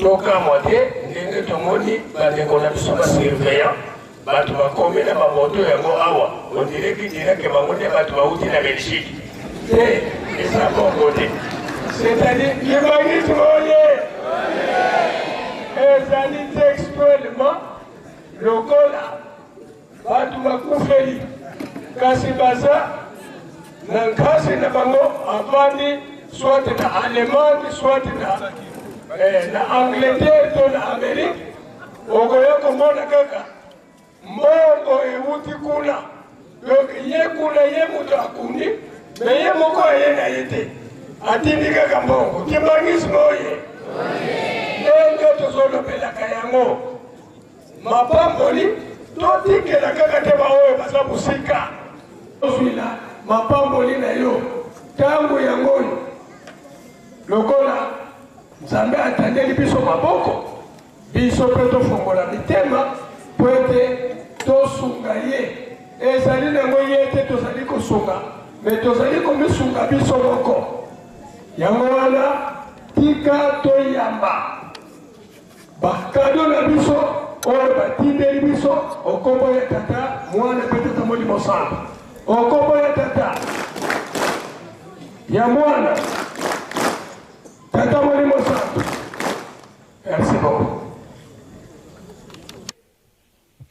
Tokamwa te ndenge tomoni bandeko na biso ba surveillant bato bakomi na bamoto yango awa, ondireki direke bango nde bato bauti na Belgique te, eza bongo te. C'est-à-dire kimbangisme oye ezali textuellement lokola Bato bakufeli kasi baza na nkasi na bango avandi soit na Allemagne soit na, eh, na Angleterre to na Amerique, okoya komona kaka mbongo ewuti kuna. Donc ye kuna ye moto akundi me ye moko aye na ye te, atindi kaka mbongo. Kimbangisme oye ndenge tozolobelaka yango. Mapamboli totikela kaka te baoyo baza mosika. Ozwila mapamboli na yo ntango yango oyo, lokola Nzambe atandeli biso maboko, biso mpe tofongola mitema mpo ete tosunga ye. Ezali nango ye te tozali kosunga, me tozali komisunga biso moko. Yango wana tika toyamba Ba cadeau na biso oyo batindeli biso okombo ya tata mwana mpe tata molimo santu okombo ya tata ya mwana tata molimo santu. Merci beaucoup.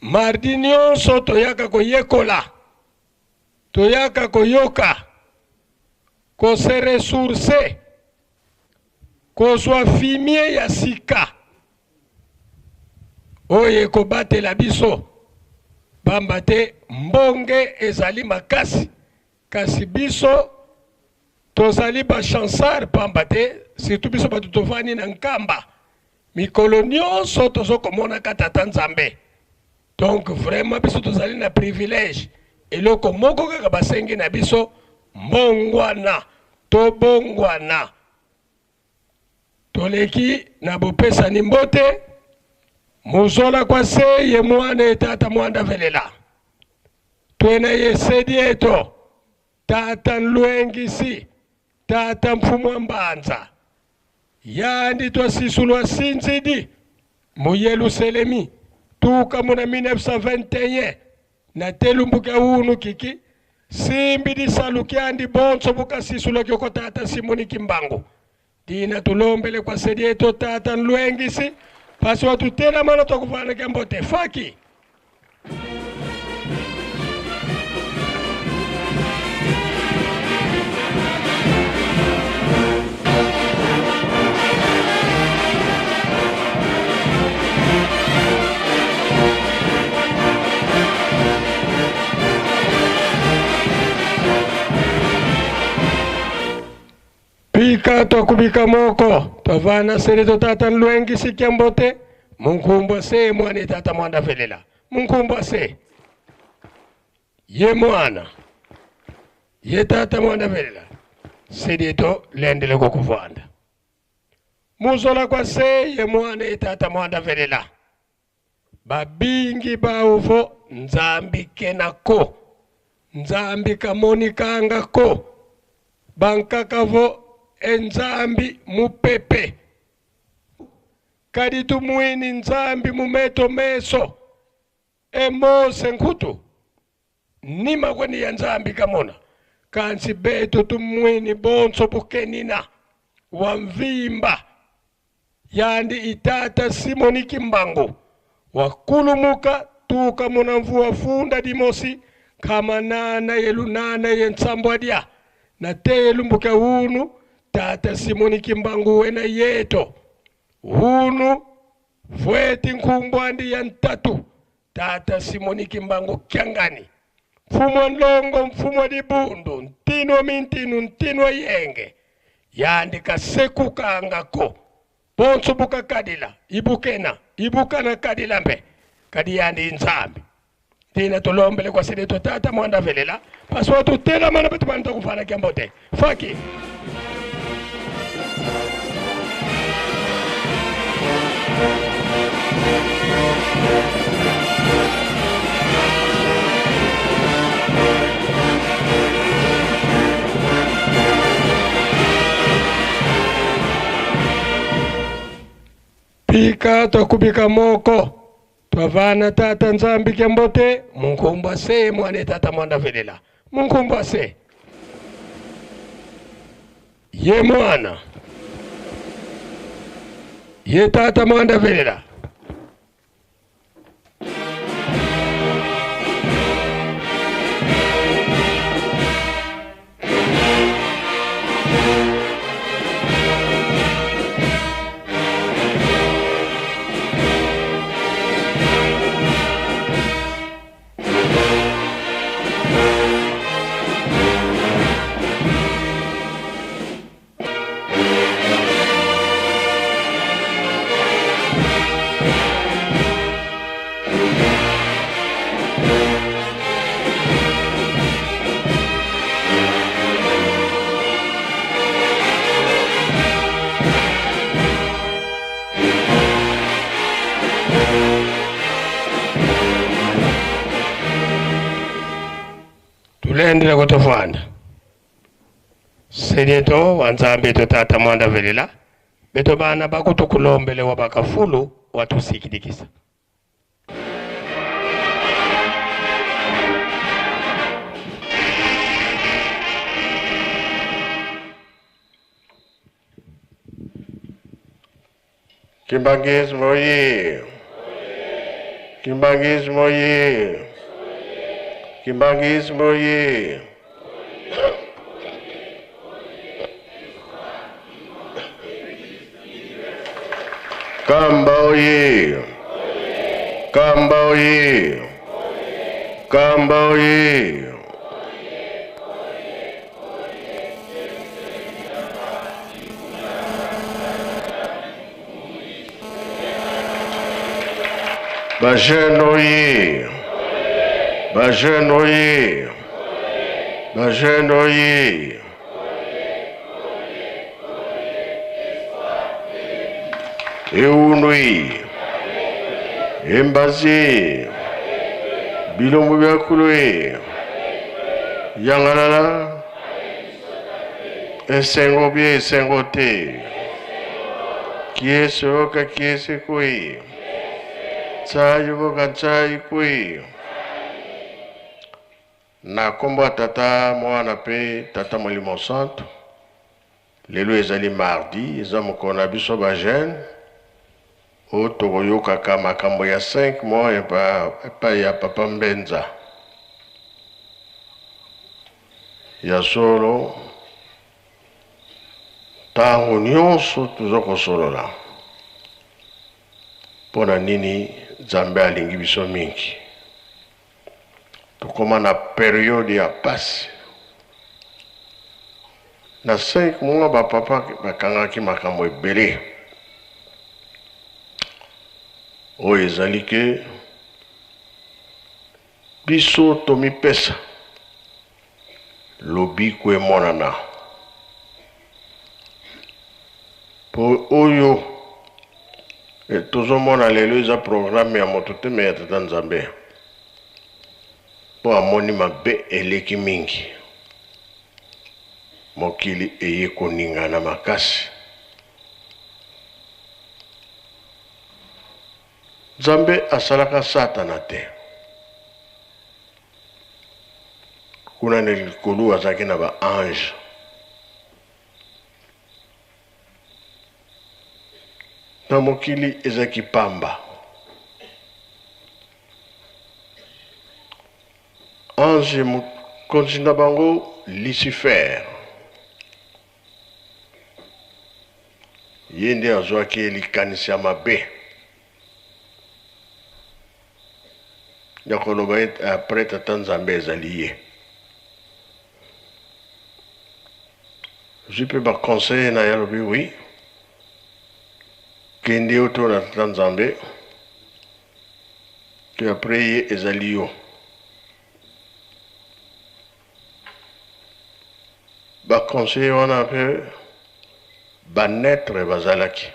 Mardi nyonso toyaka koyekola, toyaka koyoka, ko se ressourcer, kozwa fumier ya sika oyo ekobatela biso, pamba te mbonge ezali makasi, kasi biso tozali ba chansard, pamba te surtout biso bato tovandi na Nkamba, mikolo nyonso tozokomonaka Tata Nzambe. Donc vraiment biso tozali na privilège. Eloko moko kaka basengi na biso, mbongwana, tobongwana. Toleki na bopesani mbote, muzola kwa se ye mwana etata mwanda velela twena ye sedi eto tata nlwengisi tata mfumu wa mbanza yandi twasisulwa sinzidi mu Yeluselemi tuka muna 1921 na telumbuke unu kiki simbi disalu kyandi bonso bukasisula kyoko tata Simoni Kimbangu dina tulombele kwa sedieto tata nlwengisi pasi watutelamana twakuvana kyambote faki. Pika twakubika moko twavana sele totata nlwengi sikia mbote munkumbwa se mwana tata mwanda velela munkumbwa se ye mwana ye tata mwanda velela sedieto lendele kokuvanda muzola kwa se ye mwana ye tata mwanda velela Babingi bauvo Nzambi kena ko, Nzambi kamonikanga ko, bankaka vo e Nzambi mupepe. Kadi tumuini Nzambi mu meto meso, e Mose nkutu nima kweni ya Nzambi kamona, kansi betu tumuini bonso bukenina wa mvimba. Yandi itata Simoni Kimbangu wakulumuka tuka muna mvua funda dimosi kama nana yelu nana ye nsambwa dia na te yelumbuke unu tata Simoni Kimbangu wena yeto hunu vweti nkumbwandi ya ntatu tata Simoni Kimbangu kiangani mfumu wa ndongo mfumu wa dibundu ntinu wa mintinu ntinu wa yenge yandi kasekukangako bonso bukakadila ibukena ibukana kadila mbe kadi yandi nzambi tina tulombele kwa sidi tata mwanda velela paswa tutela mana betu bantu kufana kiambote faki. Bika twakubika moko twavana tata Nzambi ke mbote munkumbwa se mwane tata mwanda velela munkumbwa se ye mwana ye tata mwanda velela. Tulendele kutofanda Senyeto wa Nzambi to tata mwanda velela beto bana bakutukulombele wa bakafulu watusikidikisa. Kimbanguisme oye! Kimbanguisme oye! Kimbanguisme oye! Kamba oye! Kamba oye! Kamba oye! Ba jeune oye! Ba jeune oye! Ba jeune oye! Eunui! Embazi! Bilombo bya kulue! Yangalala! Esengo bie esengo te! Kiese oka kiese kui! Tsayi boka tsayi kui! Na kombo ya Tata, Mwana pe Tata Molimo Santu, lelo ezali mardi, eza mokolo na biso ba jeune oyo tokoyokaka makambo ya 5 mois epai ya Papa Mbenza. Ya solo, ntango nyonso toza kosolola mpo na nini Nzambe alingi biso mingi. Tokoma na periode ya pasi. Na 5 mois ba papa bakangaki makambo ebele. Oyo ezali ke biso tomipesa lobiko emonana. Po oyo tozomona lelo eza programme ya moto te me ya Tata Nzambe. Po amoni mabe eleki mingi. Mokili eye koningana makasi. Nzambe asalaka Satana te. Kuna na likolo azalaki na ba ange. Na mokili ezalaki pamba. Ange mokonzi na bango Lucifer. Ye nde azwaki likanisi ya mabe ya koloba ete après Tata Nzambe ezali ye. Zwi mpe ba conseiller na ye alobi oui, kende yo to na Tata Nzambe, ke après ye ezali yo. Ba conseiller wana mpe ba neutre bazalaki.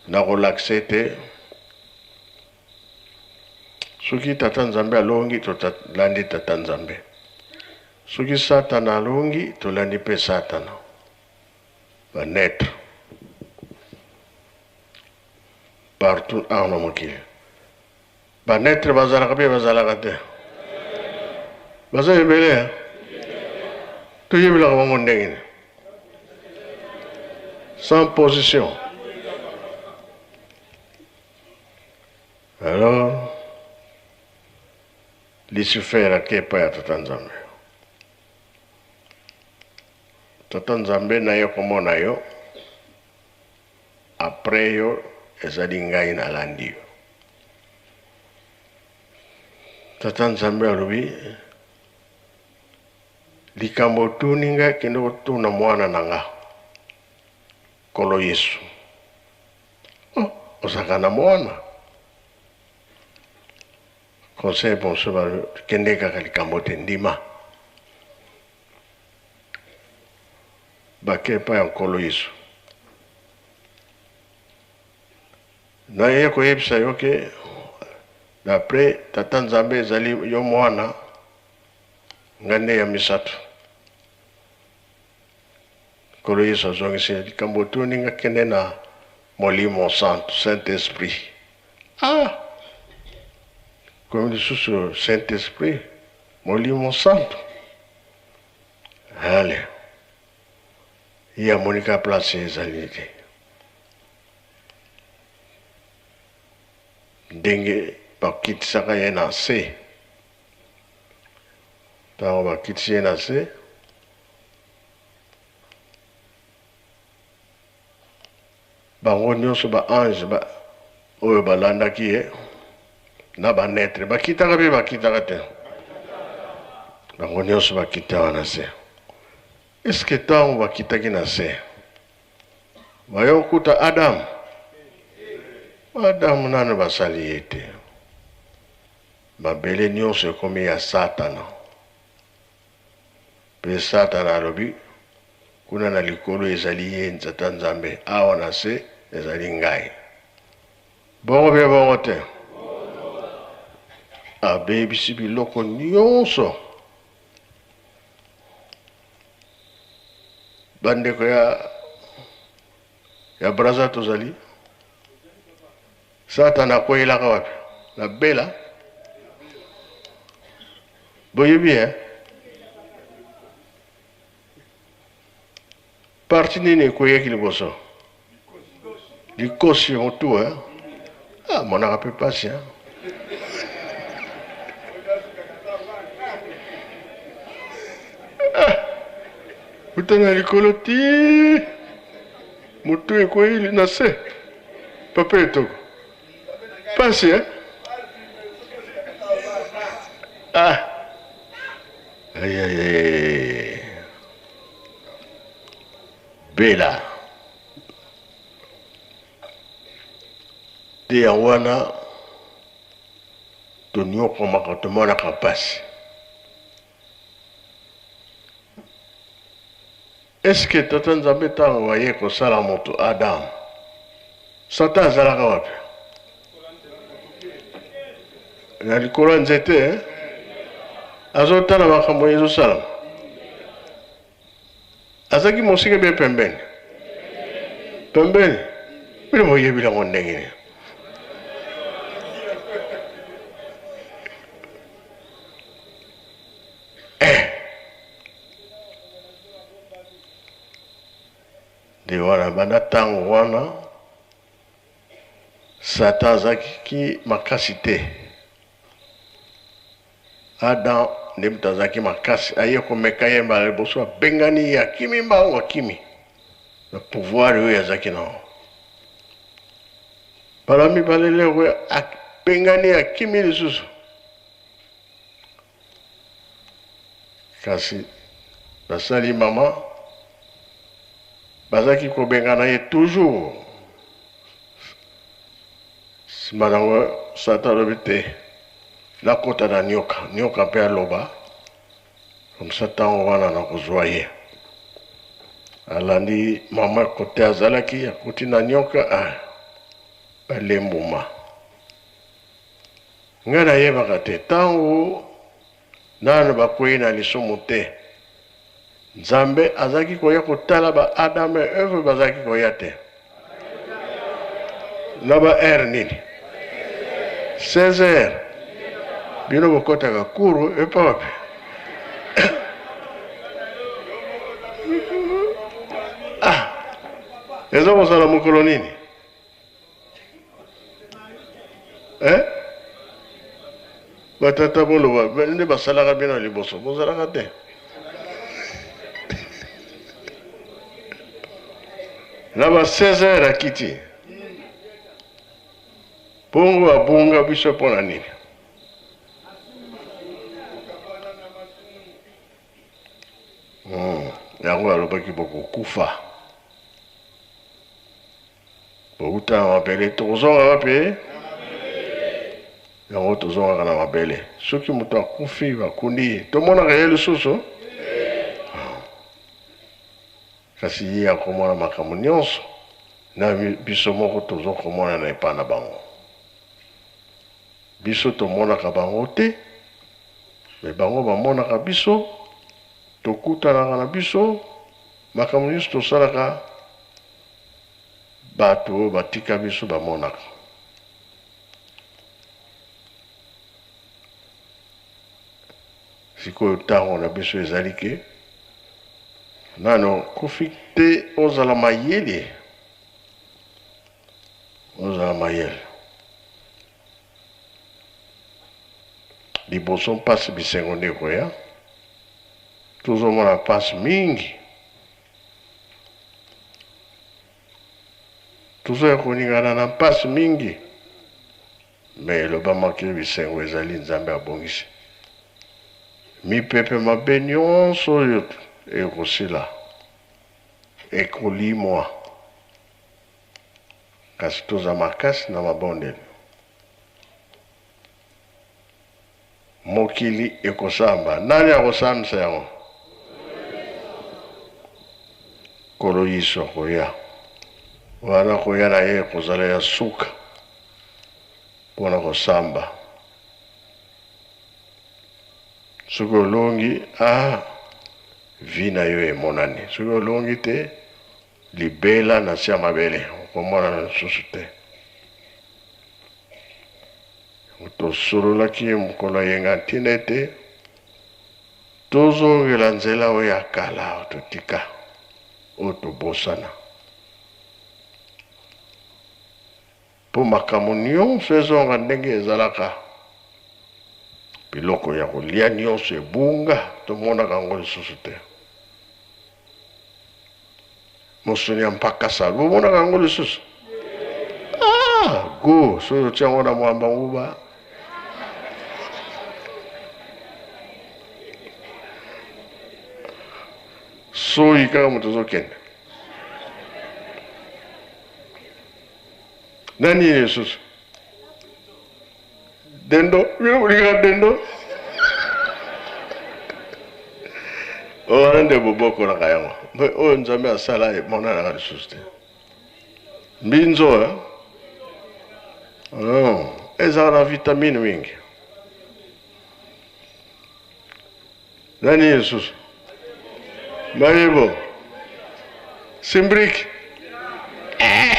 Nakolakisa ete soki Tata Nzambe alongi, tolandi Tata Nzambe. Soki Satana alongi, tolandi mpe Satana. Ba neutre. Partout awa na mokili. Ba neutre bazalaka mpe bazalaka te. Baza ebele hein? Toyebelaka bango ndenge nini? Sans position. Alors, Lucifer ake epai ya Tata Nzambe. Tata Nzambe naye komona yo Après yo ezali ngai nalandi yo. Tata Nzambe alobi likambo otuni ngai kende kotuna mwana na nga Nkolo Yesu. Oh, ozalaka na mwana? Conseil bonso kende kaka likambo te ndima. Bake epai ya Nkolo Yesu. Naye koyebisa yo ke d'après Tata Nzambe ezali yo mwana, ngai nde ya misato. Nkolo Yesu azongisi likambo otuni nga kende na Molimo Santu, Saint Esprit. Ah! Komi lisusu Saint Esprit, Molimo Santu. Allez. Ye amoni kaka place ezali te. Ndenge bakitisaka ye na se. Ntango bakitisi ye na se, bango nyonso ba ange ba, oyo balandaki ye na banetre bakitaka mpe bakitaka te bango nyonso bakitaka na se eske ntango bakitaki na se baye kokuta adamu adamu nano basali ye te mabele nyonso ekomi ya satana Mpe Satana alobi, Kuna na likolo ezali ye, Tata Nzambe, awa na se ezali ngai. Bongo mpe bongo te? Abebisi biloko nyonso. Bandeko ya, ya Brazza tozali. Satana akweyelaka wapi? Na bela. Boyebi eh? Parti nini ekweyaki liboso? Likosi motu eh? Ah, monaka pe pasi eh? Ah, uta na likolo ti motu ekwei na se. Papa Etoko. Pasi eh? Ah. Aïe aïe aïe. Bela. Te yango wana tonyokwamaka tomonaka mpasi. Est ce que Tata Nzambe tango aye kosala moto Adam, Satan azalaka wapi? Na likolo ya nzete eh? Azotala makambo ezosalama. Azalaki mosika bie pembeni? Pembeni. Bino boyebi yango ndenge nini? Eh. Nde wana banda ntango wana Satan azalaki makasi te. Adam nde moto azalaki makasi, aye komeka ye mbala liboso, abengani ye, akimi mbangu, akimi na pouvoir oyo azalaki na yango. Mbala mibale lero abengani ye, akimi lisusu. Kasi basali mama bazalaki kobengana ye toujours. Sima nango Satan alobi te nakota na nioka, nioka mpe aloba comme ça ntango wana nakozwa ye. Alandi mama kote azalaki akuti na nioka ah, balie mbuma. Ngai nayebaka te tango nanu bakweyi na lisumu te Nzambe azalaki koya kotala ba Adam et Eve bazalaki koya te? Na ba heure nini? 16 heures. Bino bokotaka cours epa wapi? Ah, eza kozala mokolo nini? Eh? Batata boloba nde basalaka bino liboso bozalaka te. Na ba 16 heures akiti. Bongo abunga biso mpo na nini? Yango alobaki bokokufa. Bowuta na mabele, tokozonga wapi? Yango tozongaka na mabele. Soki moto akufi, bakundi ye, tomonaka ye lisusu? Kasi ye akomona makambo nyonso, na biso moko tozokomonana epai na bango. Biso tomonaka bango te, me bango bamonaka biso, tokutanaka na biso, makambo nyonso tosalaka, Bato oyo batika biso bamonaka. Sikoyo ntango na biso ezali ke nano okufi te, ozala mayele, ozala mayele liboso mpasi bisengo nde ekoya. Tozomona mpasi mingi. Tozoya koningana na mpasi mingi, me elobamaki bisengo ezali Nzambe abongisi. Mipepe mabe nyonso oyo ekosila, ekolimwa, kasi toza makasi na mabondeli. Mokili ekosamba. Nani akosambisa yango? Nkolo Yesu akoya. Wana koya na ye ekozala ya suka mpo na kosamba. Soki olongi, ah, vie na yo emonani. Soki olongi te, libela na se ya mabele, okomonana lisusu te. Tosololaki mokolo ya yenga ntina ete tozongela nzela oyo ya kala oyo totika, oyo tobosana, mpo makambo nyonso ezonga ndenge ezalaka. Biloko ya kolia nyonso ebunga, tomonaka yango lisusu te. Mosuni ya mpakasa bomonaka yango lisusu? Ah, go soki otia yango na mwamba nguba soyi kaka moto ozokende na nini lisusu Dendo, bino bolingaka dendo? Oyo wana nde bobokolaka yango. Me oyo Nzambe asala emonanaka lisusu te. Mbinzo, eh? Oh, ezalaka na vitamine mingi. Na nini lisusu? Mayebo. Simbriki. Eh.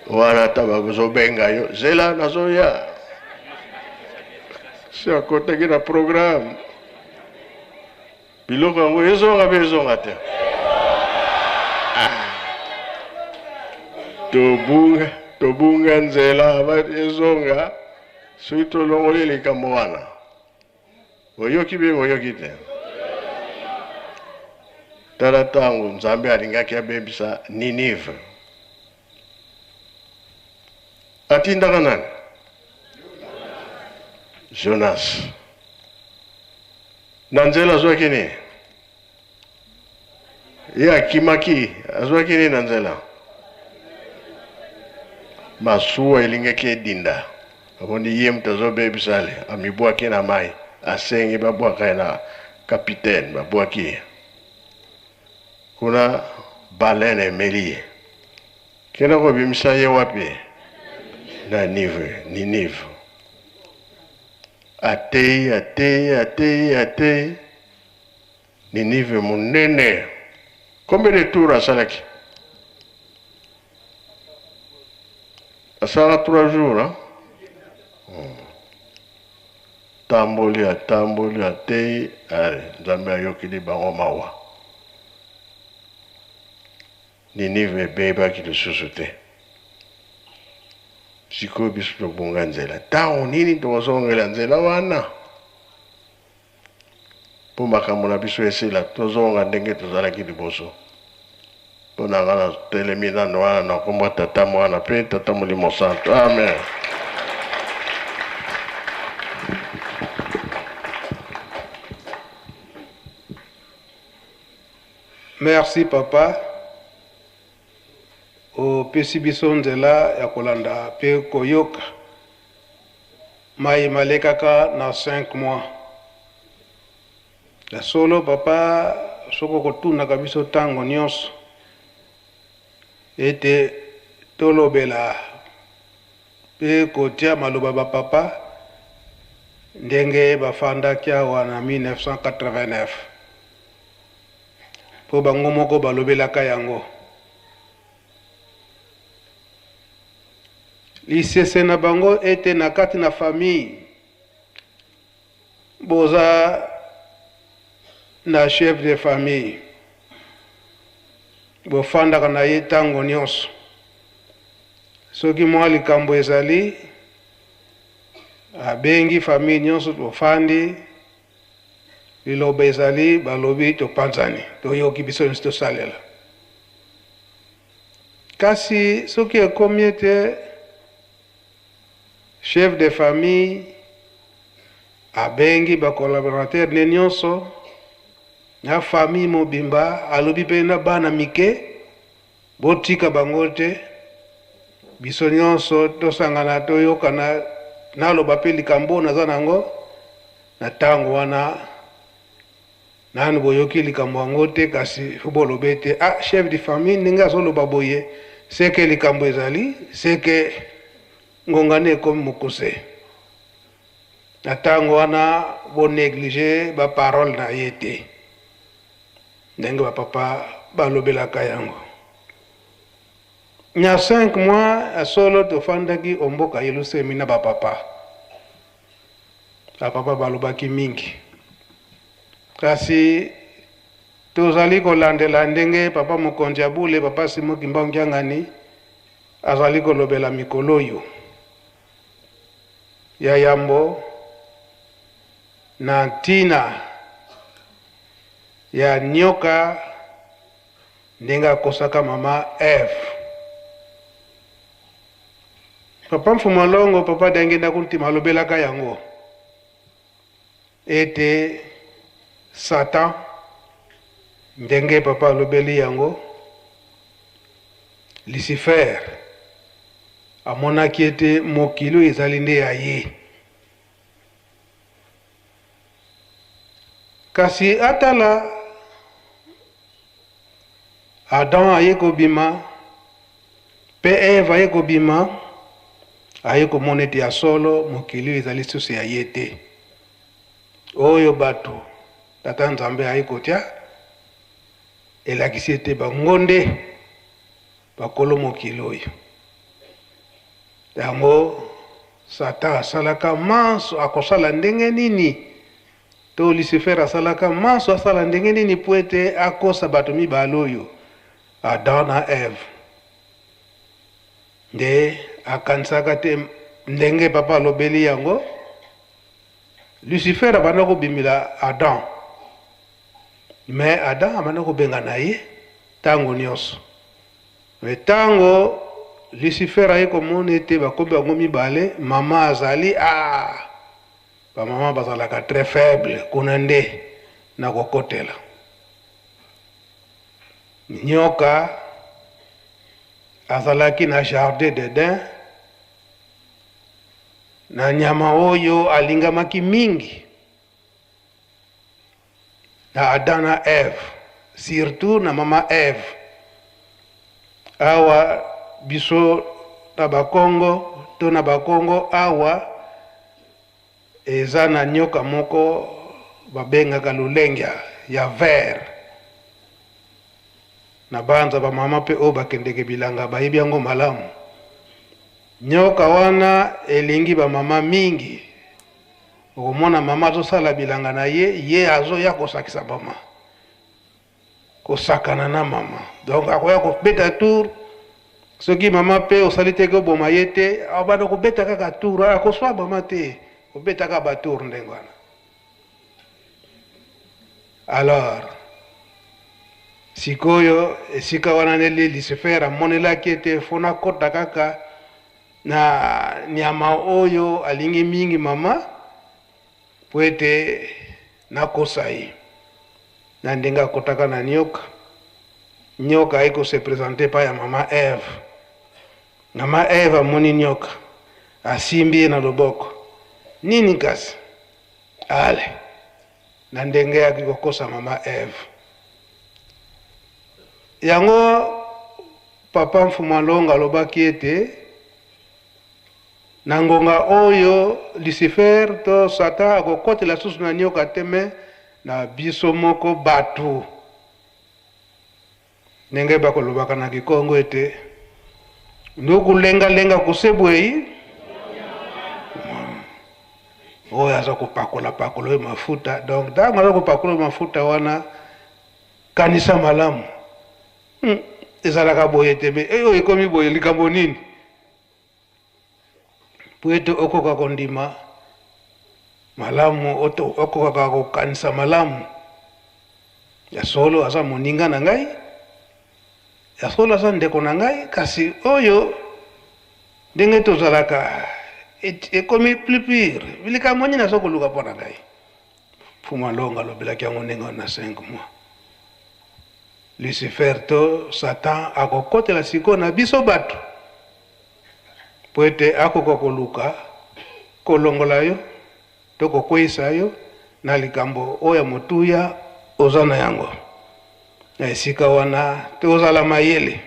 Wana ata bazobenga yo, zela nazoya. Si akotaki na programme. Biloko yango ezonga mpe ezonga te. Ah. Tobunga, tobunga nzela ezonga soki tolongoli likambo wana. Boyoki mpe boyoki te? Tala ntango Nzambe alingaki abebisa Ninive, atindaka nani? Jonas. Na nzela azwaki nini? Ye akimaki, azwaki nini na nzela? Masuwa elingaki edinda. Amoni ye moto azobebisa ale, amibwaki na mai, asengi babwaka ye na kapitene, babwaki ye kuna, baleine emeli ye. Kenda kobimisa ye wapi? Na Nive, Ninive. Ateyi, ateyi, ateyi, ateyi. Ninive monene. Combien de tours asalaki? Asalaka 3 jours hein? Tamboli atamboli ateyi, ale Nzambe ayokeli bango mawa. Ninive ebebaki lisusu te. Sikoyo biso tobunga nzela. Ntango nini tokozongela nzela wana? Mpo makambo na biso esila, tozonga ndenge tozalaki liboso. Mpo na nga natelemi nano wana na nkombo ya Tata, Mwana mpe Tata Molimo Santo. Amen. Merci papa, opesi biso nzela ya kolanda pe koyoka maye malekaka na 5 mois. Ya solo papa, soki okotunaka biso tango nionso ete tolobela pe kotia maloba ba papa ndenge bafandaki awa na 1989 po bango moko balobelaka yango. Lisese na bango ete na kati na famille boza na chef de famille, bofandaka na ye tango nionso, soki mwa likambo ezali abengi famille nionso, bofandi, liloba ezali, balobi topanzani, toyoki biso nionso tosalela. Kasi soki ekomi ete chef de famille abengi ba collaborateurs ne nionso na famille mobimba, alobi pe na bana mike botika bango te, biso nionso tosangana toyokana, naloba pe likambo oyo naza nango na tango wana. Nanu boyoki likambo yango te kasi faut boloba ete ah chef de famille ndenge azoloba boye ce que likambo ezali ce que ngonga nde ekomi mokuse. Na tango wana bo negliger ba paroles na ye te ndenge ba papa balobelaka yango. Na 5 mois ya solo tofandaki o mboka Yelusemi na ba papa. Ba papa balobaki mingi. Kasi tozali kolandela ndenge papa mokonzi ya bule, papa Simon Kimbangu Kiangani, azali kolobela mikolo oyo. Ya yambo, na ntina ya nioka ndenge akosaka mama Eve. Papa Mfumu Alongo, papa Diangienda Kuntima alobelaka yango ete Satan ndenge papa alobeli yango, Lucifer amonaki ete mokili oyo ezali nde ya ye. Kasi atala Adam aye kobima Pe Eva aye kobima, aye komona ete ya solo mokili oyo ezali lisusu ya ye te. Oyo bato Tata Nzambe aye kotia, elakisi ete bango nde bakolo mokili oyo. Yango Satan asalaka manso, akosala ndenge nini? To Lucifer asalaka manso, asala ndenge nini po ete akosa bato mibale oyo? Adam na Eve nde akanisaka te ndenge papa alobeli yango. Lucifer abanda kobimela Adam, mais Adam abanda kobengana ye tango nionso. Mais tango Lucifer aye komona ete bakomi bango mibale, mama azali, ah ba mama bazalaka très faible, kuna nde nakokotela. Nyoka azalaki na jardin d'Eden na nyama oyo alingamaki mingi na Adam na Eve, surtout na mama Eve. Awa biso na bakongo to na bakongo awa Eza na nioka moko babengaka lulengya ya vert na banza ba mama pe oyo bakendeke bilanga bayebi yango malamu. Nyoka wana elingi ba mama mingi. Okomona mama azosala bilanga na ye, ye azoya kosakisa mama, kosakana na mama. Donc akoya kobeta tour. Soki mama pe osali te ke oboma ye te, abanda kobeta kaka tour, akoswa mama te, kobeta kaka ba tour ndenge wana. Alors sikoyo esika wana nde Lucifer amonelaki ete fo nakota kaka na nyama oyo alingi mingi mama, po ete nakosa ye. Na ndenge akotaka na nyoka, nyoka aye ko se presenter epai ya mama Eve. Mama Eve amoni nyoka, asimbi ye na loboko. Nini kasi? Ale, na ndenge ayaki kokosa mama Eve. Yango Papa Mfuma Longa alobaki ete na ngonga oyo Lucifer to Satan akokotela susu na nyoka te, me na biso moko batu. Ndenge bakolobaka na Kikongo ete ndukulengalenga kusebwei, oyo aza kopakola pakola oyo mafuta. Donc ntango aza kopakola mafuta wana, kanisa malamu. Ezalaka boye te, me oyo ekomi boye likambo nini? Po ete okoka kondima malamu, okokaka kokanisa malamu. Ya solo aza moninga na ngai, ya solo aza ndeko na ngai, kasi oyo ndenge tozalaka ekomi plus pire. Likambo nini aza koluka mpo na ngai? Mfumu Alonga alobelaki yango ndenge wana na 5 mois. Lucifer to Satan akokotela sikoyo na biso bato mpo ete akoka koluka kolongola yo to kokweyisa yo na likambo oyo ya motuya oza na yango. Na esika wana tozala mayele.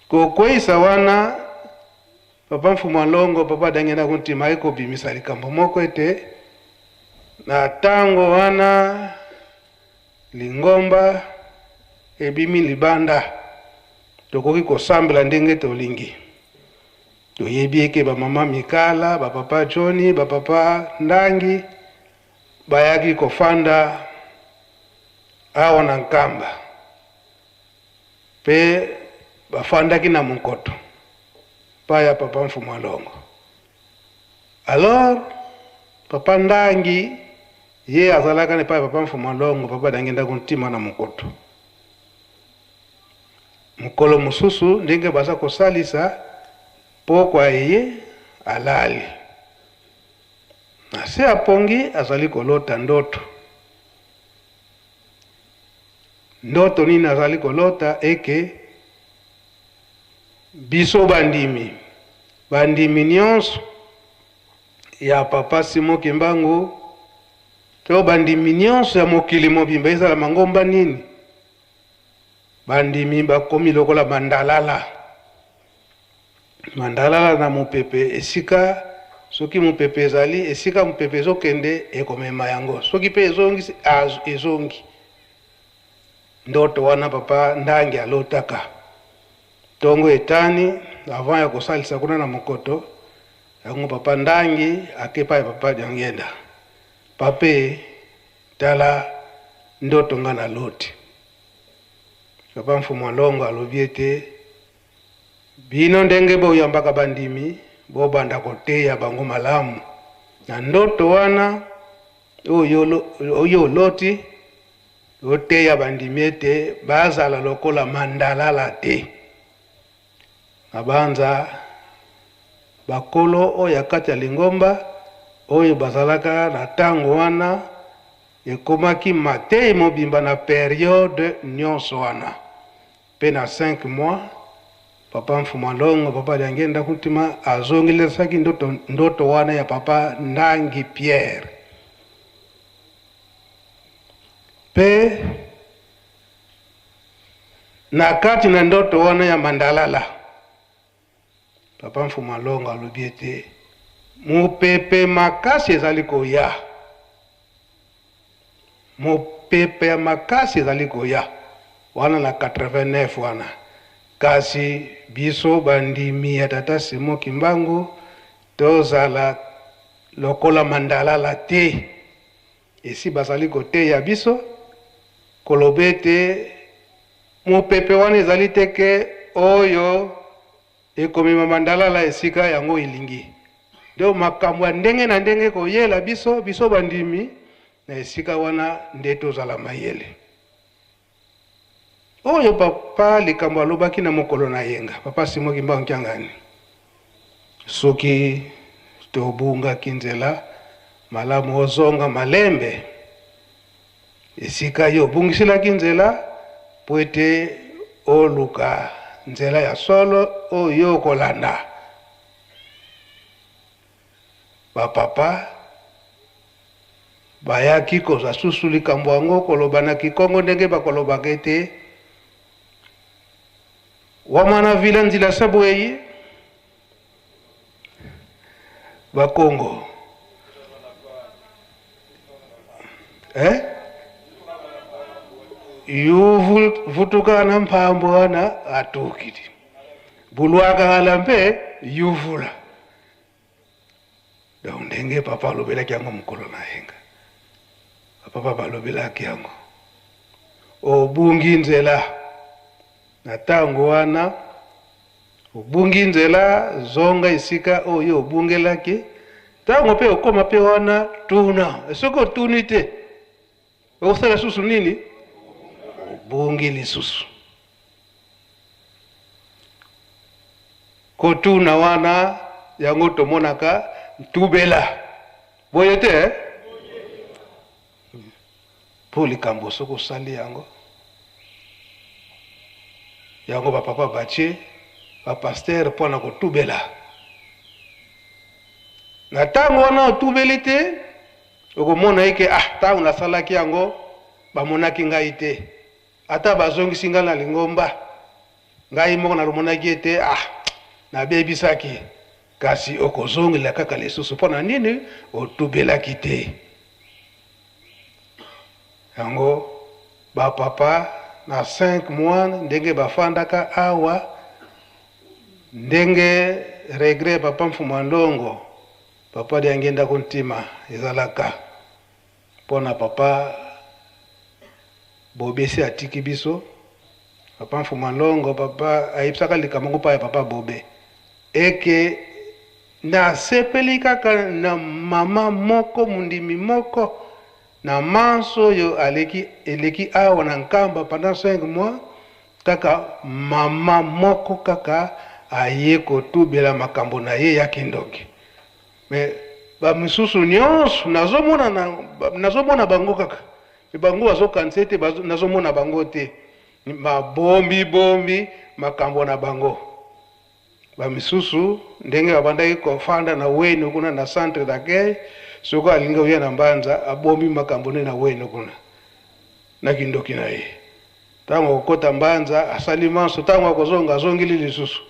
Kokweyisa wana, Papa Mfumu Alongo, Papa Dangenda Kuntima aye kobimisa likambo moko ete na tango wana lingomba ebimi libanda, tokoki kosambela ndenge tolingi. Toyebi eke ba mama Mikala, ba papa Johnny, ba papa Ndangi bayaki kofanda awa na Nkamba pe bafandaki na Monkoto pa ya Papa Mfumu Alongo. Alors Papa Ndangi ye azalaka na epai ya Papa Mfumu Alongo, Papa Ndangi ndako ntima na Monkoto. Mokolo mosusu ndenge baza kosalisa pokwa eye alali na se ya pongi, azali kolota ndoto. Ndoto nini azali kolota? Eke biso bandimi, bandimi nyonso ya Papa Simon Kimbangu to bandimi nyonso ya mokili mobimba, ezala mangomba nini, bandimi bakomi lokola mandalala. Mandalala na mopepe, esika soki mopepe ezali, esika mopepe ezokende ekomema yango, soki pe ezongi, ezongi. Ndoto wana Papa Ndangi alotaka tongo etani avant ya kosalisa kuna na mokoto yango. Papa Ndangi ake epai ya Papa Diangienda: "Pape, tala ndoto nga naloti." Papa Mfumu Alongo alobi ete bino ndenge boyambaka bandimi, bobanda koteya bango malamu na ndoto wana oyo oloti. Oteya bandimi ete bazala lokola mandalala te. Nabanza bakolo oyo ya kati ya lingomba oyo bazalaka na ntango wana, ekomaki matei mobimba na periode nyonso wana. Mpe na 5 mois, Papa Mfumu Alongo, Papa Diangienda Kuntima azongelesaki ndoto, ndoto wana ya Papa Ndangi Pierre. Mpe na kati na ndoto wana ya mandalala, Papa Mfumu Alongo alobi ete mopepe makasi ezali koya, mopepe ya makasi ezali koya wana na 89 wana. Kasi biso bandimi ya Tata Simon Kimbangu tozala lokola mandalala te. Esi bazali koteya biso koloba ete mopepe wana ezali te ke oyo ekomema mandalala esika yango elingi. Donc makambo ya ndenge na ndenge koyela biso, biso bandimi na esika wana nde tozala mayele. Oyo papa likambo alobaki na mokolo na yenga, papa Simon Kimbangu Kiangani, soki tobungaki nzela malamu ozonga malembe esika yo obungiselaki nzela mpo ete oluka nzela ya solo oyo okolanda. Bapapa bayaki kozwa susu likambo yango koloba na Kikongo ndenge bakolobaka ete wamana vila nzila sabueyi Bakongo eh? Yuvutuka na mpambo wana atukiti bulwakala mpe yuvula. Donc ndenge papa alobelaki yango mokolo na yenga, papa balobelaki yango, obungi nzela na ntango wana, obungi nzela, zonga esika oyo obungelaki. Ntango mpe okoma mpe wana, tuna. Soki otuni te, okosala susu nini? Obungi lisusu. Kotuna wana yango tomonaka ntubela boye te eh? Mpo likambo soki osali yango yango bapapa batie bapastere mpo na kotubela na ntango wana otubeli te, okomona eke ah, ntango nasalaki yango bamonaki ngai te, ata bazongisi ngai na lingomba, ngai moko nalomonaki ete ah, nabebisaki. Kasi okozongela kaka lisusu mpo na nini otubelaki te yango. Bapapa na 5 mois ndenge bafandaka awa, ndenge regret papa Mfuma Ndongo, papa Diangenda Kuntima ezalaka mpo na papa Bobe esi atiki biso. Papa Mfuma Ndongo, papa ayebisaka likambo yango mpa ya papa Bobe eke nasepeli kaka na mama moko mondimi moko na manso oyo aleki eleki awa na Nkamba pendant 5 mois, kaka mama moko kaka aye kotubela makambo na ye ya kindoki. Mais ba misusu nyonso nazomona na, nazomona bango kaka, me bango bazokanisa ete nazomona bango te, babombi bombi makambo na bango. Ba misusu ndenge babandaki kofanda na Weno kuna na centre d'accueil, soki alingi koya na Mbanza abombi makambo ne na Weno kuna na kindoki na ye. Ntango akokota Mbanza asali manso, ntango akozonga azongeli lisusu.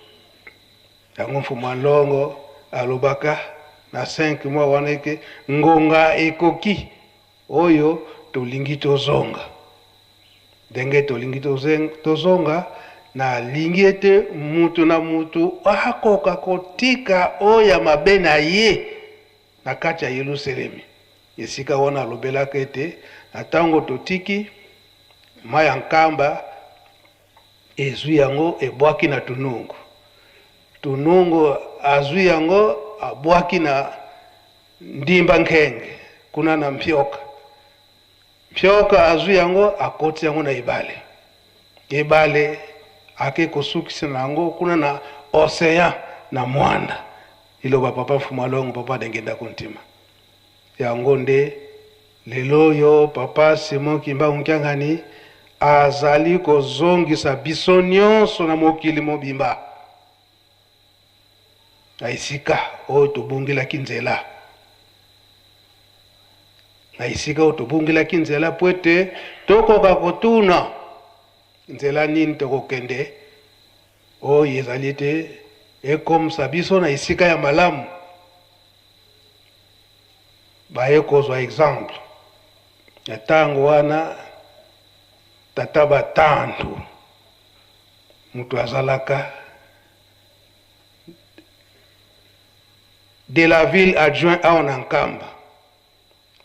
Yango Mfumu Nlongo alobaka na 5 mois wana ete ngonga ekoki oyo tolingi tozonga. Ndenge tolingi tozonga, nalingi ete mutu na mutu akoka kotika oyo ya mabe na ye na kati ya Yelusalemi. Esika wana alobelaka ete na ntango totiki mai ya Nkamba, ezwi yango ebwaki na Tunungu. Tunungu azwi yango abwaki na Ndimba Nkenge kuna na Mpioka. Mpioka azwi yango akoti yango na ebale. Ebale ake kosukisa na yango kuna na ocean na Mwanda. Liloba papa Mfumu Alongo, papa Dengenda Kuntima. Yango nde lelo oyo papa Simon Kimbangu Kiangani azali kozongisa biso nyonso na mokili mobimba na esika oyo tobungelaki nzela, na esika oyo tobungelaki nzela, mpo ete tokoka kotuna nzela nini tokokende oyo ezali ete ekomisa biso na esika ya malamu. Baye kozwa exemple na tango wana tata batantu. Moto azalaka de la ville adjoint awa na Nkamba.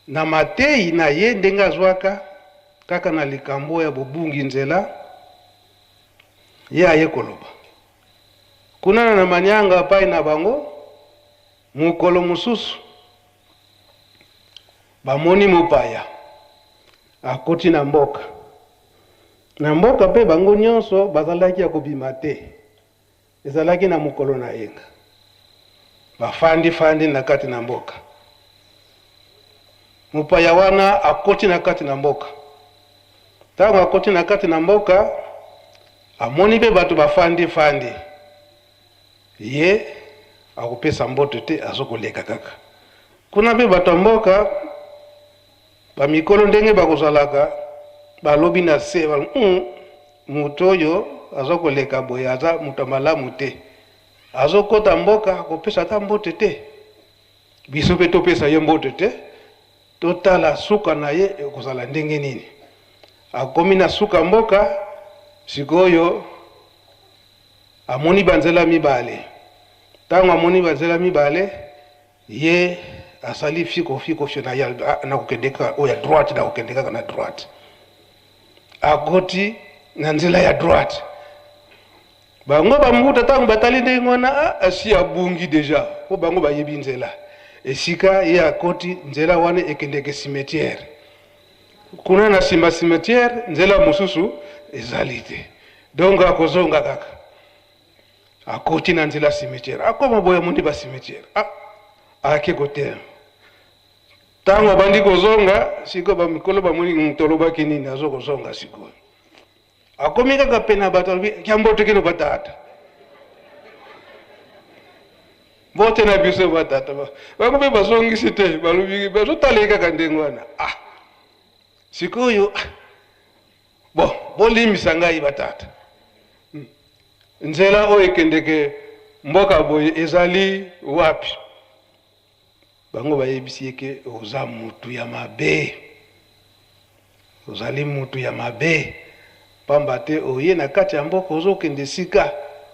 Na mateyi na ye ndenge azwaka kaka na likambo ya bobungi nzela, ye aye koloba kuna na Manianga pai na bango. Mokolo mosusu bamoni mopaya akoti na mboka. Na mboka mpe bango nyonso bazalaki ya kobima te. Ezalaki na mokolo na yenga. Bafandi-fandi na kati na mboka. Mopaya wana akoti na kati na mboka. Ntango akoti na kati na mboka, amoni mpe bato bafandi-fandi. Ye akopesa mbote te, azokoleka kaka. Kuna mpe bato ya mboka bamikolo ndenge bakozalaka, balobi na se, moto oyo azokoleka boye aza moto ya malamu te, azokota mboka akopesa ata mbote te. Biso mpe topesa ye mbote te, totala suka na ye ekozala ndenge nini. Akomi na suka mboka, sikoyo amoni banzela mibale. Ntango amoni banzela mibale, ye asali fiko fiko fio na ye, nakokende kaka oyo ya droite, nakokende kaka na droite. Akoti na nzela ya droite. Bango bambuta ntango batali ndenge wana, asi abungi deja, po bango bayebi nzela. Esika ye akoti nzela wana ekendeke cimetière. Kuna na nsima cimetière nzela mosusu ezali te, donc akozonga kaka. Akoti na nzela cimetière, akoma boye amoni ba cimetière, ake kotelema. Ntango abandi kozonga sikoyo, bamikolo bamoni tolobaki nini, azo kozonga sikoyo. Akomi kaka pene ya bato, alobi ya mbote kino batata, mbote na biso batata. Bango mpe bazongisi te, balobi bazotala ye kaka ndenge wana. Sikoyo bon, bolimbisa ngai batata, nzela oyo ekendeke mboka boye ezali wapi? Bango bayebisi ye ke oza mutu ya mabe, ozali mutu ya mabe, pamba te oye na kati ya mboka, ozokende esika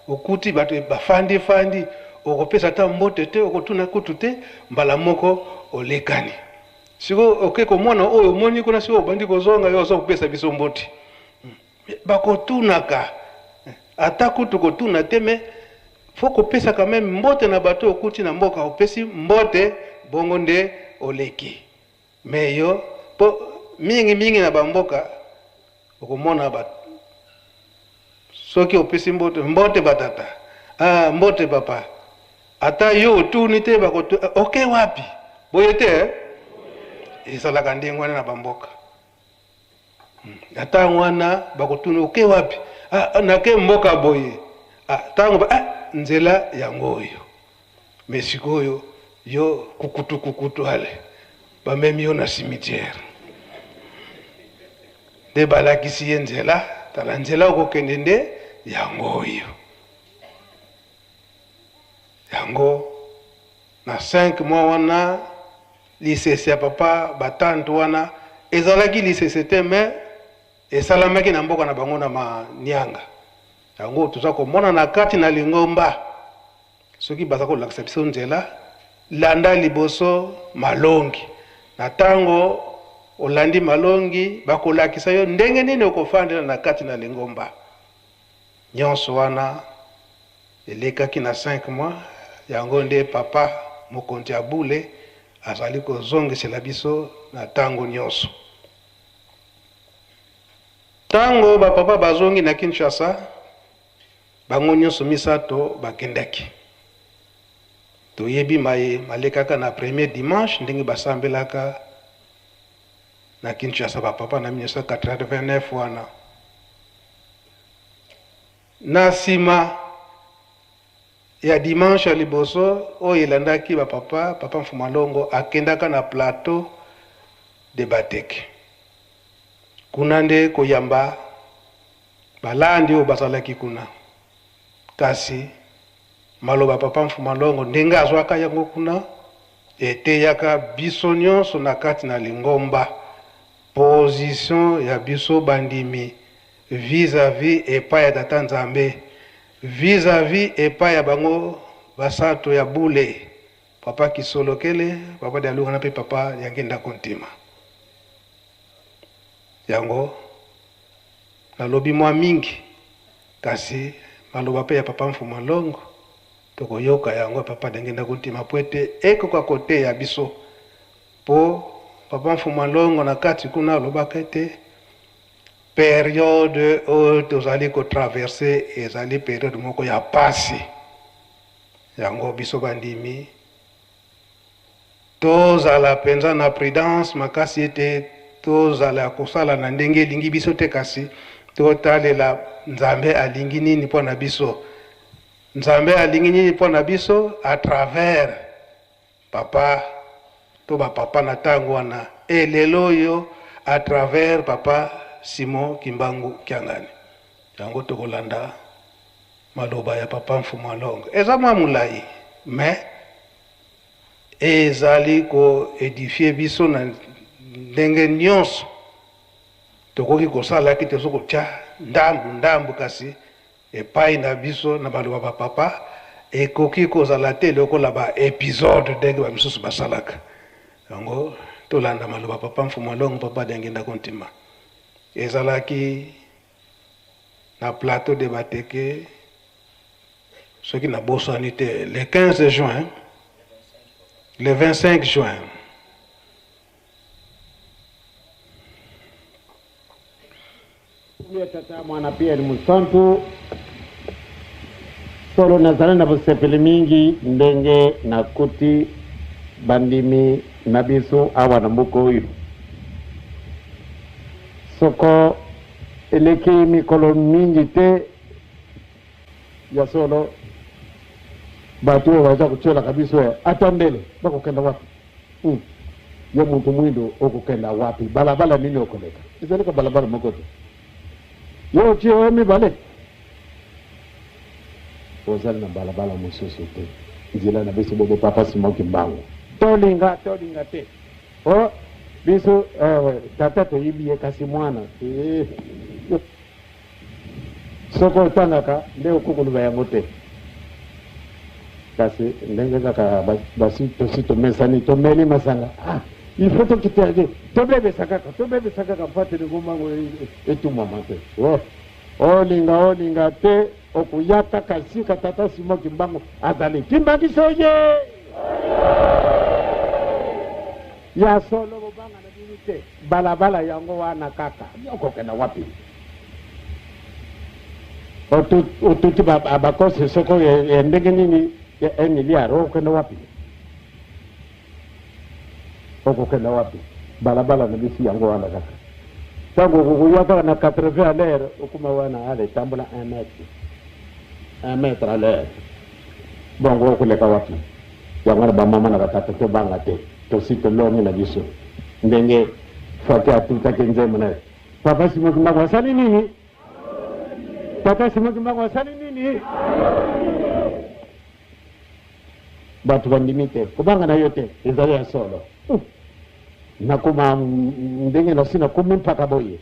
okuti bato bafandi fandi, okopesa ata mbote te, okotuna kutu te, mbala moko olekani. Sikoyo oke komona oyo omoni kuna, sikoyo obandi kozonga, yo oza kopesa biso mbote. Bakotunaka ata kutu kotuna te, mais faut kopesa quand même mbote na bato okuti na mboka, opesi mbote bongo nde oleki. Mais yo po mingi mingi na bamboka okomona ba soki opesi mbote, mbote batata, mbote papa, ata yo otuni te, bakotu oke wapi boye te, ezalaka ndenge wana na bamboka. Ata wana bakotuna oke wapi, nake mboka boye, tango ba nzela yango oyo. Mais sikoyo yo kukutu kukutu, ale bamemi yo na cimetière nde balakisi ye nzela, tala nzela okokende nde yango oyo. Yango na 5 mois wana lisese ya papa batante wana ezalaki lisese te, mais esalamaki na mboka na bango na Manianga. Yango toza komona na kati na lingomba, soki baza kolakisa biso nzela, landa liboso malongi. Na tango olandi malongi, bakolakisa yo ndenge nini okofandela na kati na lingomba. Nyonso wana elekaki na 5 mois. Yango nde papa mokonzi ya bule azali kozongisela biso na tango nyonso. Tango ba papa bazongi na Kinshasa, bango nyonso misato bakendaki. Toyebi maye malekaka na premier dimanche ndenge basambelaka na Kinshasa ba papa na 1989 wana. Na sima ya dimanche ya liboso oyo elandaki ba papa, papa Mfuma Longo akendaka na plateau de Bateke. Kuna nde koyamba balandi oyo bazalaki kuna. Kasi maloba papa Mfuma Longo ndenge azwaka yango kuna eteyaka biso nyonso na kati na lingomba position ya biso bandimi. vis-à-vis epai ya Tata Nzambe, vis-à-vis epai ya bango basato ya bule, Papa Kisolokele, Papa Dialungana mpe Papa Diangienda Kuntima. Yango nalobi mwa mingi, kasi maloba mpe ya Papa Mfuma Longo tokoyoka yango ya Papa Diangienda Kuntima mpo ete ekoka koteya biso, mpo Papa Mfuma Longo na kati kuna alobaka ete periode oyo tozali ko traverser ezali periode moko ya pasi. Yango biso bandimi tozala penza na prudence makasi ete tozala ya kosala na ndenge elingi biso te, kasi totalela Nzambe alingi nini mpo na biso. Nzambe alingi nini mpo na biso à travers papa to ba papa na tango wana et lelo oyo à travers papa Simon Kimbangu Kiangani. Yango tokolanda maloba ya papa Mfumu Alongo. Eza mwa molayi mais ezali ko edifier biso na ndenge nionso tokoki kosala ki tozo kotia ndambu ndambu, kasi epai na biso na maloba ba papa ekoki kozala te lokola ba episode ndenge ba misusu basalaka yango. Tolanda maloba papa Mfumu Alongo, papa Diangienda Kuntima. Ezalaki na plateau de Bateke, soki nabosani te, le 15 juin, le 25 juin. Ya Tata, Mwana Pierre Mosantu, solo nazali na bosepeli mingi ndenge nakuti bandimi na biso awa na mboka oyo. Soko eleki mikolo mingi te, ya solo bato oyo baza kotiolaka biso ata ndele bakokenda wapi? Yo moto mwindo okokenda wapi? Balabala nini okoleka? Ezali ka balabala moko te. Yo otie oyo mibale, ozali na balabala mosusu te. Nzela na biso bobe Papa Simon Kimbangu. Tolinga tolinga te, o biso tata toyebi ye, kasi mwana soko otangaka nde okoki koloba yango te. Kasi ndenge kaka basi tosi tomesani, tomeli masanga, il faut tokita te, tobebesa kaka, tobebesa kaka mpo te ngombango etumama te. Olinga olinga te, okoya kaka sika Tata Simon Kimbangu azali. Kimbangiso ye ya solo, bobanga na bino te, balabala yango wana kaka. Okokenda wapi? Otuti bakosi soko ya ndenge nini ya 1 milliard, okokenda wapi? Okokenda wapi? Balabala na biso yango wana kaka. Ntango okokoya kaka na 80 à l'heure, okoma wana ale tambola 1 mètre, 1 mètre à l'heure, bongo okoleka wapi? Yango wana bamama na batata, tobanga te, tosi tolongi na biso. Ndenge Faki atutaki nzembo na ye, Papa Simon Kimbangu asali nini? Tata Simon Kimbangu asali nini? Bato bandimi te, kobanga na yo te, ezali ya solo. Nakoma ndenge nasi nakomi mpaka boye.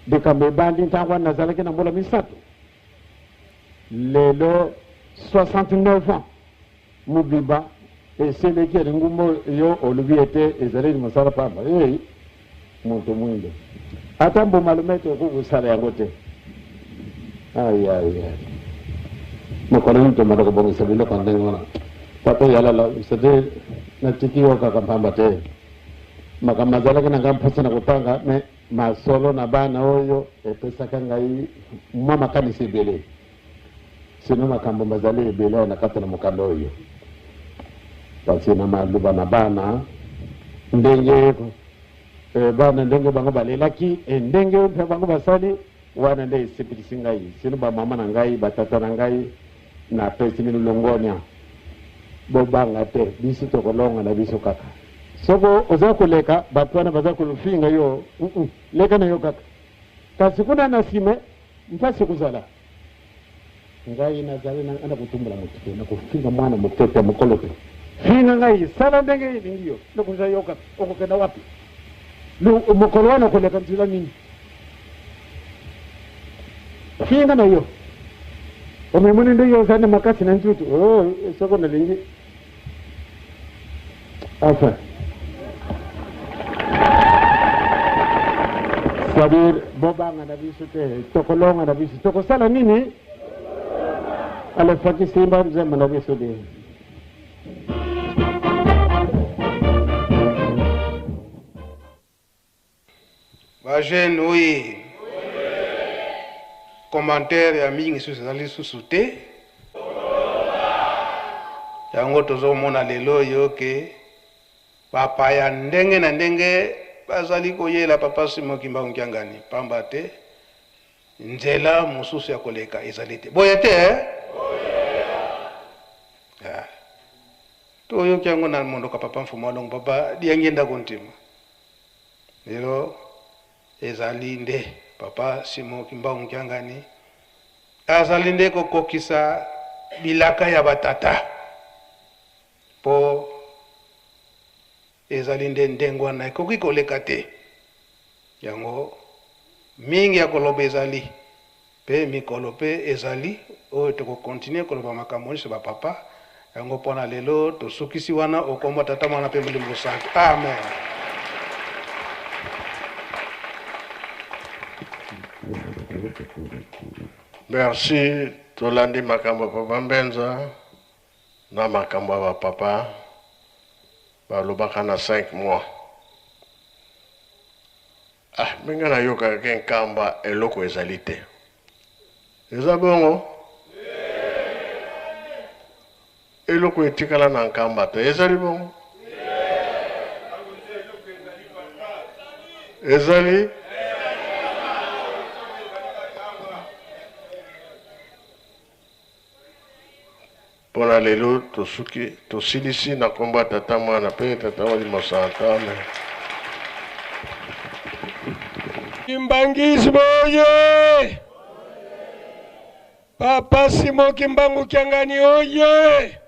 Likambo ebandi ntango wana nazalaki na mbula 3, lelo 69 ans mobimba eseleki ya lingumba yo olobi ete ezaleli mosala pamba. Ei, moto mwindo ata mbuma lumete okoki kosala yango te. Ayaya, mokolo nini tomanda kobongisa biloko ya ndenge wana? Papa Yalala, sete natiki yo kaka mpamba te. Makambo azalaki na ngai mposa na kotanga me masolo na bana oyo epesaka ngai mwa makanisi ebele, sino makambo mazali ebele na kati na mokanda oyo. Kasi na maloba na bana, ndenge bana ndenge bango balelaki, ndenge mpe bango basali wana nde esepelisi ngai. Sino bamama na ngai, batata na ngai, napesi bino longonia, bobanga te, biso tokolonga na biso kaka. Soko oza koleka bato wana baza kolofinga yo, leka na yo kaka, kasi kuna na nsima mpasi kozala. Ngai nazali na kotumbola moto te, na kofinga mwana moke te, mokolo te. Finga ngai, sala ndenge elingi yo, nakozwa yo kaka. Okokenda wapi mokolo wana? Okoleka nzela nini? Finga na yo. Omimoni ndenge ozali na makasi na nzutu. Oh, soko nalingi. Enfin. C'est-à-dire, bobanga na biso te, tokolonga na biso. Tokosala nini? Alors, Fatshi Simba nzembo na biso de. Ba jeune oye. Commentaire ya mingi susu ezali lisusu te. Yango tozomona lelo oyo ke bapaya ndenge na ndenge bazali koyela Papa Simon Kimbangu Kiangani pamba te nzela mosusu ya koleka ezali te. Boye te eh? Ah. Toyoki yango na monoko ya Papa Mfumu Alongo, Papa Diangienda Kuntima. Lelo ezali nde Papa Simon Kimbangu Kiangani azali nde kokokisa bilaka ya ba tata po ezali nde ndenge wana ekoki koleka te. Yango mingi ya koloba ezali pe mikolo pe ezali oyo toko continuer koloba makambo nionso ba papa. Yango pona lelo tosukisi wana okombo Tata Mwana pe Molimo Santu. Amen. Merci, tolandi makambo ya papa Mbenza na makambo ya ba papa balobaka na 5 mois. Ah, me nga nayokaka ke Nkamba eloko ezali te. Eza bongo? Eloko etikala na Nkamba te. Ezali bongo? Ezali? Mpo na lelo tosuki, tosilisi na kombo ya Tata, Mwana mpe Tata Molimo Santu. Amen. Kimbanguisme oye! Papa Simon Kimbangu Kiangani oye!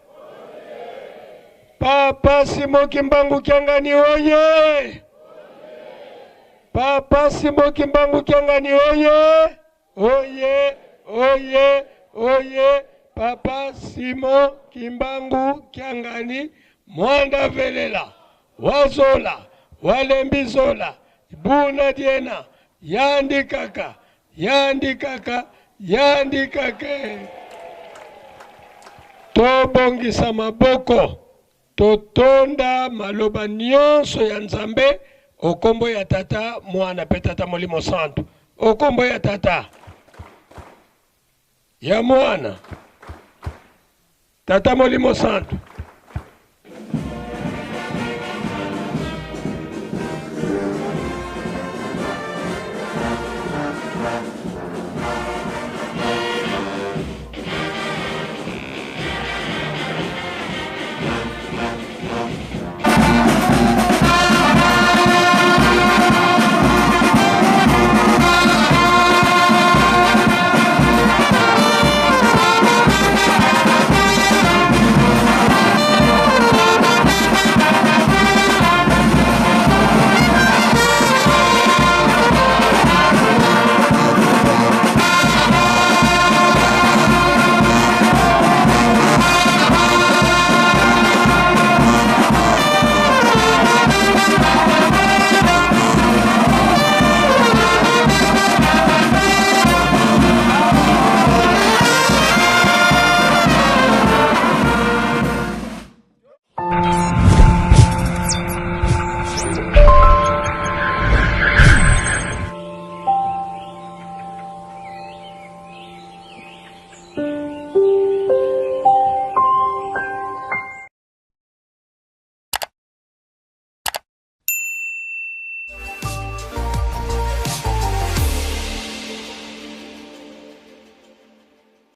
Papa Simon Kimbangu Kiangani oye! Papa Simon Kimbangu Kiangani oye! Oye oye oye papa Simon Kimbangu Kiangani Mwanda velela wazola walembi zola buna diena yandi kaka yandi kaka yandi kaka tobongisa maboko Totonda maloba nionso ya Nzambe o kombo ya Tata, Mwana pe Tata Molimo Santu. O kombo ya Tata, ya Mwana, Tata Molimo Santu.